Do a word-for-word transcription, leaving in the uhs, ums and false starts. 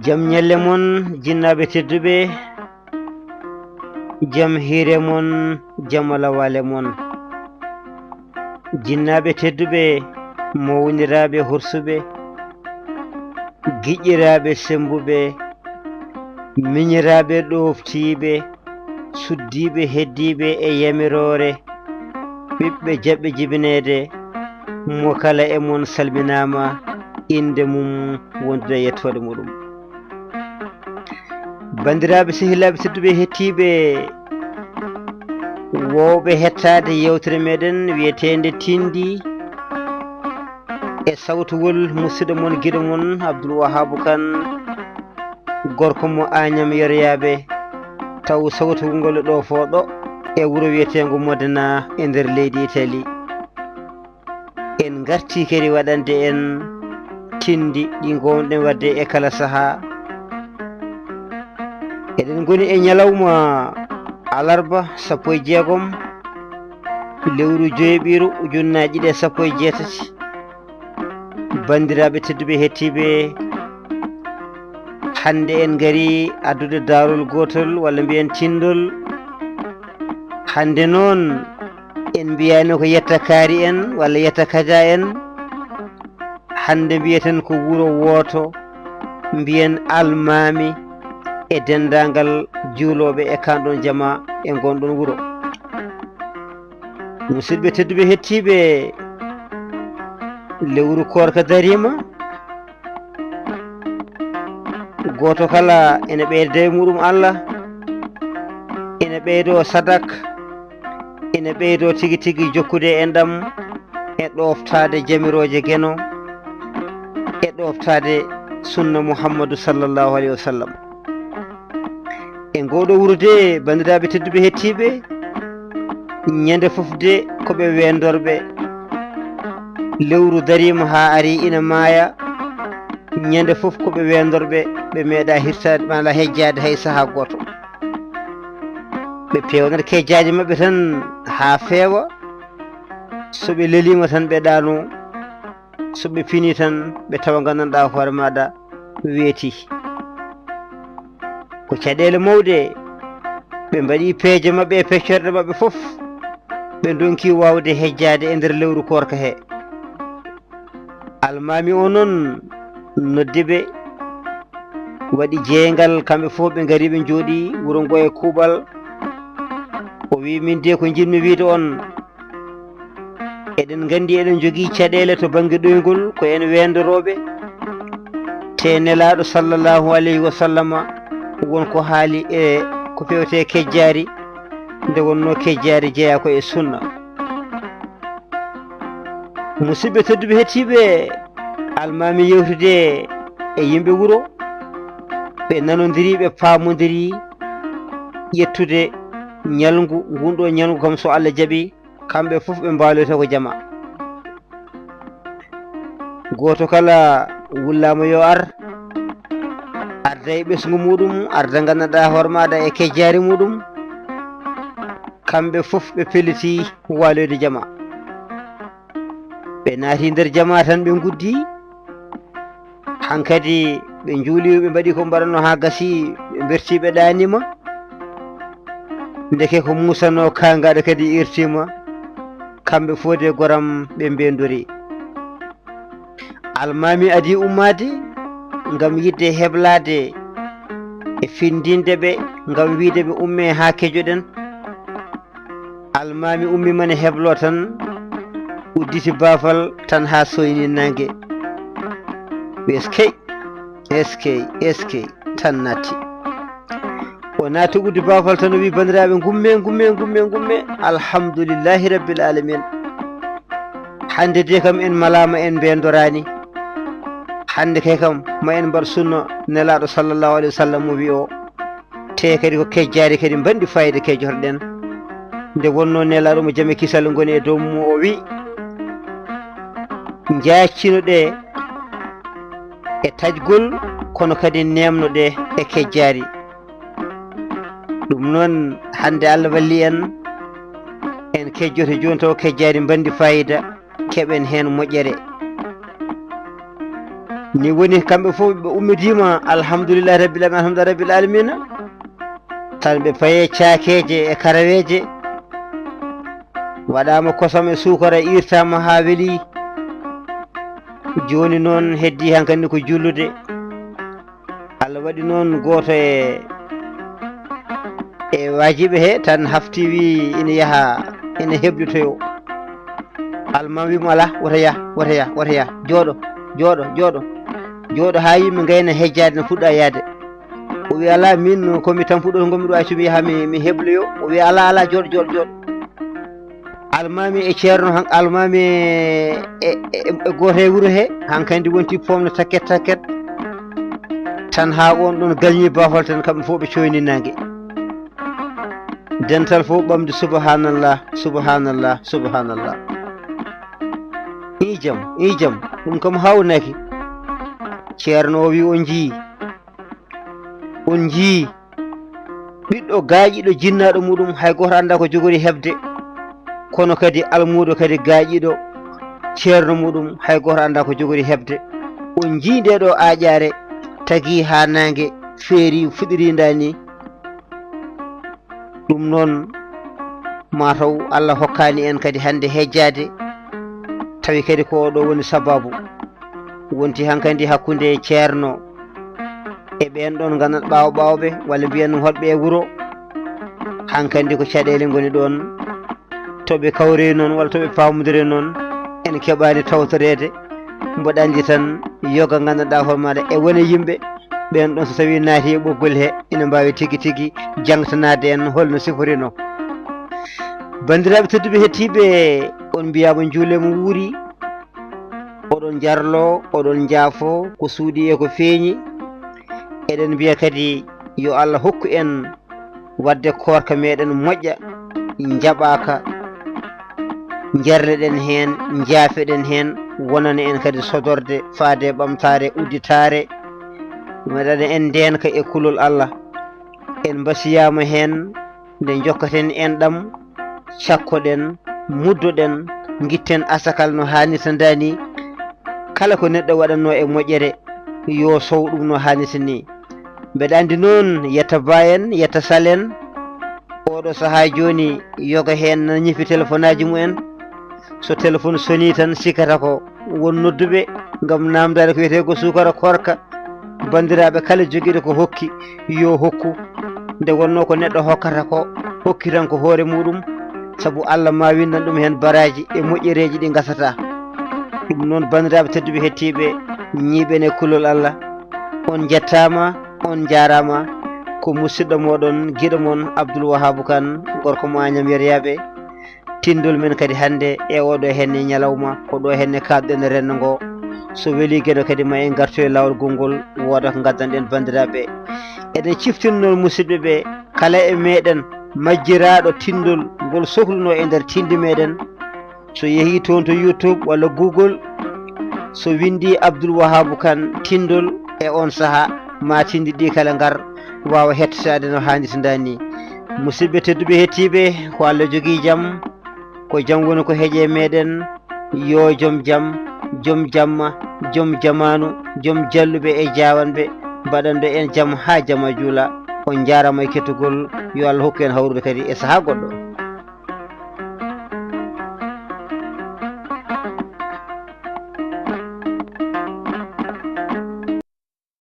Jam ñalle mon, jinnaaɓe tedduɓe, jam hiire mon, jam alawale mon. Jinnaaɓe tedduɓe, mawniraaɓe horsuɓe, giƴiraaɓe semmbuɓe, miñiraaɓe ɗooftiiɓe, suddiiɓe heddiiɓe e yamiroore, ɓiɓɓe jaɓɓe jibineede, mo kala e mon salminaama, innde mum wondude e yettoode muɗum. Banndiraaɓe, sehilaaɓe tedduɓe, hettiiɓe, woowɓe hettaade yeewtere meɗen wiyeteende Tinndi, e sawtugol musidɗo mon, giɗo mon, Abdul Wahabu Kan, gorko mo Añam Yeroyaaɓe, taw sawtugol ngol ɗo foo ɗo e wuro wiyeteengo Modena e nder leydi Itali. En ngartii kadi waɗande en tinndi ɗi ngoownoɗen waɗde e kala sahaa. Eɗen ngoni e ñalawma alarba sappo e jeegom lewru joyɓiiru ujunnaaji ɗiɗi e sappo e jeetati. Banndiraaɓe tedduɓe hettiiɓe, hannde en ngarii addude daarol gootol, walla mbiyen tinndol. Hannde noon, en mbiyaani ko yetta kaari en walla yetta kaja en. Hannde mbiyeten ko wuro wooto, mbiyen almaami e denndaangal juulooɓe e kaan ɗoon jamaa e ngoon ɗoon wuro. Musidɓe tedduɓe hettiiɓe, lewru koorka dariima, gooto kala ene ɓeyda e muɗum Allah, ene ɓeydoo sadak, ene ɓeydoo tigi tigi jokkude enɗam e ɗooftaade jamirooje Geno, e ɗooftaade sunna Muhammadu sallallahu alayhi wa sallam. E ngoo ɗoo wuro de, banndiraaɓe tedduɓe hettiiɓe, ñande fof de ko ɓe weendorɓe. Lewru dariima haa ari ina maaya, ñande fof ko ɓe weendorɓe, ɓe meeɗaa hirtaade, maanaa hejjaade hay sahaa gooto. Ɓe peewnata kejjaaji maɓɓe tan haa feewa, so ɓe leliima tan ɓe ɗaanoo, so ɓe pinii tan ɓe tawa nganndanɗaa hoore maaɗa weetii. Ko caɗeele mawɗe, ɓe mbaɗi peeje maɓɓe e peccorɗe maɓɓe fof, ɓe ndonki waawde hejjaade e nder lewru koorka he. Almaami o noon noddi ɓe, waɗi jeeyngal, kamɓe fof ɓe ngari ɓe njooɗii wuro ngo e kuuɓal. O wii, "Min de ko njiɗmi wiide on, eɗen nganndi eɗen njogii caɗeele to bannge ɗoyngol, ko en weendorooɓe, te Nelaaɗo sallallahu alayhi wa sallama won ko haali e ko fewte kejjaari, nde wonnoo kejjaari jeyaa ko e sunna." Musidɓe tedduɓe hettiiɓe, almaami yewtude e yimɓe wuro, ɓe nanondiri, ɓe paamondiri ƴettude ñalngu, ngun ɗoo ñalngu kam so Allah jaɓi, kamɓe fof ɓe mbaaloyta ko jama. Gooto kala wullaama yo ar, arda e ɓesngu muɗum, arda nganndanɗaa hoore maaɗa e kejjaari muɗum. Kamɓe fof ɓe pelliti waaloyde jama. Ɓe naati nder jama tan, ɓe nguddi. Hankadi ɓe njuuli, ɓe mbaɗi ko mbaɗanoo haa gasi, ɓe mberti, ɓe ɗaanima. Ndeke ko muusanoo kaangaɗo kadi irtima. Kamɓe fof de goram ɓe mbendori. Almaami adii ummaade ngam yiɗde heblaade e findinde ɓe, ngam wiide ɓe ummee haa kejoɗen. Almaami ummiima ne hebloo tan, udditi baafal tan haa sooyni naange. Eskey, eskey, eskey, tan natti. O naati uddi baafal tan, o wii, "Banndiraaɓe, ngummee, ngummee, ngummee, ngummee. Alhamdulillahi rabbil aalamiin. Hannde de kam en malaama, en mbeendoraani. Hannde kay kam ma en mbaɗ sunna Nelaaɗo sallallahu alayhi wa sallam mo wi'o." Te kadi ko kejjaari kadi mbanndi fayida kejjotoɗen. Nde wonnoo Nelaaɗo mo jam e kisal ngoni e dow mum, o wi, "Njaacinoɗe e taƴgol, kono kadi neemnoɗe e kejjaari." Ɗum noon, hannde Allah walli en, en kejjoto jooni taw kejjaari mbanndi fayida, keɓen heen moƴƴere. Ni woni kamɓe fof ɓe ummitiima, alhamdulillahi rabbil alamin, alhamdulillahi rabbil alamina. Tan ɓe paye caakeeje e karaweeje, waɗaama kosam e suukara, iirtaama haa weli. Jooni noon heddii hankandi ko jullude. Allah waɗi noon gooto e, e waajiɓe he tan hafti, wi ina yaha, ina heblitoyo. Almaami wi mo, "Alaa, wota yah, wota yah, wota yah. Jooɗo, jooɗo, jooɗo. Jooɗo haa yimɓe ngayna hejjaade no fuɗɗa yahde." O wi, "Alaa, min ko mi tampuɗo, ngonmi ɗo, accu mi yaha mi, mi hebloyo." O wi, "Alaa, alaa, jooɗo, jooɗo, jooɗo." Almaami e ceerno han, almaami e, e, e, e gooto e wuro he, hankandi wonti pomno takket, takket. Tan haa on ɗon galñi baafal tan, kamɓe fof ɓe coyni naange. Dental fof ɓamde, "Subhanallah, subhanallah, subhanallah." Ijam, ijam, ɗum kam haawnaki. Ceerno o wi, "On njii, on njii ɓiɗɗo gaaƴiɗo jinnaaɗo muɗum, hay gooto anndaa ko jogori heɓde. Kono kadi almuudo kadi gaaƴiɗo ceerno muɗum, hay gooto anndaa ko jogori heɓde. On njii nde ɗo aaƴaare, tagi haa naange feeri, fuɗirinda ni." Ɗum noon, mataw Allah hokkaani en kadi hannde hejjaade, tawi kadi ko oɗo woni sababu. Wonti hankandi hakkunde ceerno e ɓeen ɗon ngannduɗaa ɓaawo ɓaawɓe, walla mbiyen hoɗɓe e wuro. Hankandi ko caɗeele ngoni ɗoon, to ɓe kawri noon, walla to ɓe paamondiri noon, en keɓaani tawtoreede. Mboɗo anndi tan, yoga ngannduɗaa hoore maaɗa e wone yimɓe, ɓeen ɗon so tawii naati e ɓoggol he, ina mbaawi tigi tigi jangtanaade en holno siforino. Banndiraaɓe tedduɓe hettiiɓe, on mbiyaama njuulee mo wuuri, oɗon njarlo, oɗon njaafo ko suuɗi e ko feeñi. Eɗen mbiya kadi yo Allah hokku en waɗde koorka meɗen moƴƴa, njaɓaaka, njarleɗen heen, njaafeɗen heen, wonana en kadi sodorde faade e ɓamtaare udditaare, waɗana en ndeenka e kulol Allah. En mbasiyaama heen, nde njokkaten enɗam, cakkoɗen, muddoɗen, ngitten asakal no haanirta ndaa ni. Kala ko neɗɗo waɗatnoo e moƴƴere, yo sow ɗum no haanirta ni. Mbeɗa anndi noon, yetta ba en, yetta sal en. Oɗo sahaa jooni, yoga heen nana ñifi telefonaaji mumen. So telefon sonii tan, sikkata ko won nodduɓe ngam naamndaade ko wiyetee ko suukara koorka. Banndiraaɓe kala jogiiɗo ko hokki, yo hokku. Nde wonnoo ko neɗɗo hokkata ko, hokki tan ko hoore muɗum, sabu Allah ma winndan ɗum heen baraaji e moƴƴereeji ɗi ngasataa. Ɗum noon, banndiraaɓe tedduɓe hettiiɓe, ñiiɓen e kulol Allah. On njettaama, on njaaraama. Ko musidɗo mooɗon, giɗo mon, Abdoul Wahabou Kane, gorko mo Agnam Yeryaaɓe. Tindol men kadi hannde e oɗo henne ñalawma, ko ɗo henne kaaɗɗen renndo ngo. So weli Geɗo kadi, ma en ngartu e laawol gongol, wooda ko ngaddanɗen banndiraaɓe. Eɗen ciftina noon musidɓe ɓe, kala e meɗen majjiraaɗo tindol ngol sohluno e nder tinde meɗen, so yehi toon to YouTube walla Google, so windi Abdoul Wahabou Kane tindol, e on saha ma tindi ɗi kala ngar waawa hettitaade no haanirta ni. Musidɓe tedduɓe hettiiɓe, ko Allah jogii jam, ko jam woni ko heƴe meɗen. Yo jom jam, jom jamma, jom jamaanu, jom jalluɓe e jaawanɓe mbaɗanɗo en jam haa jama juula. On njaaraama e kettugol, yo Allah hokku en hawrude kadi e saha goɗɗo.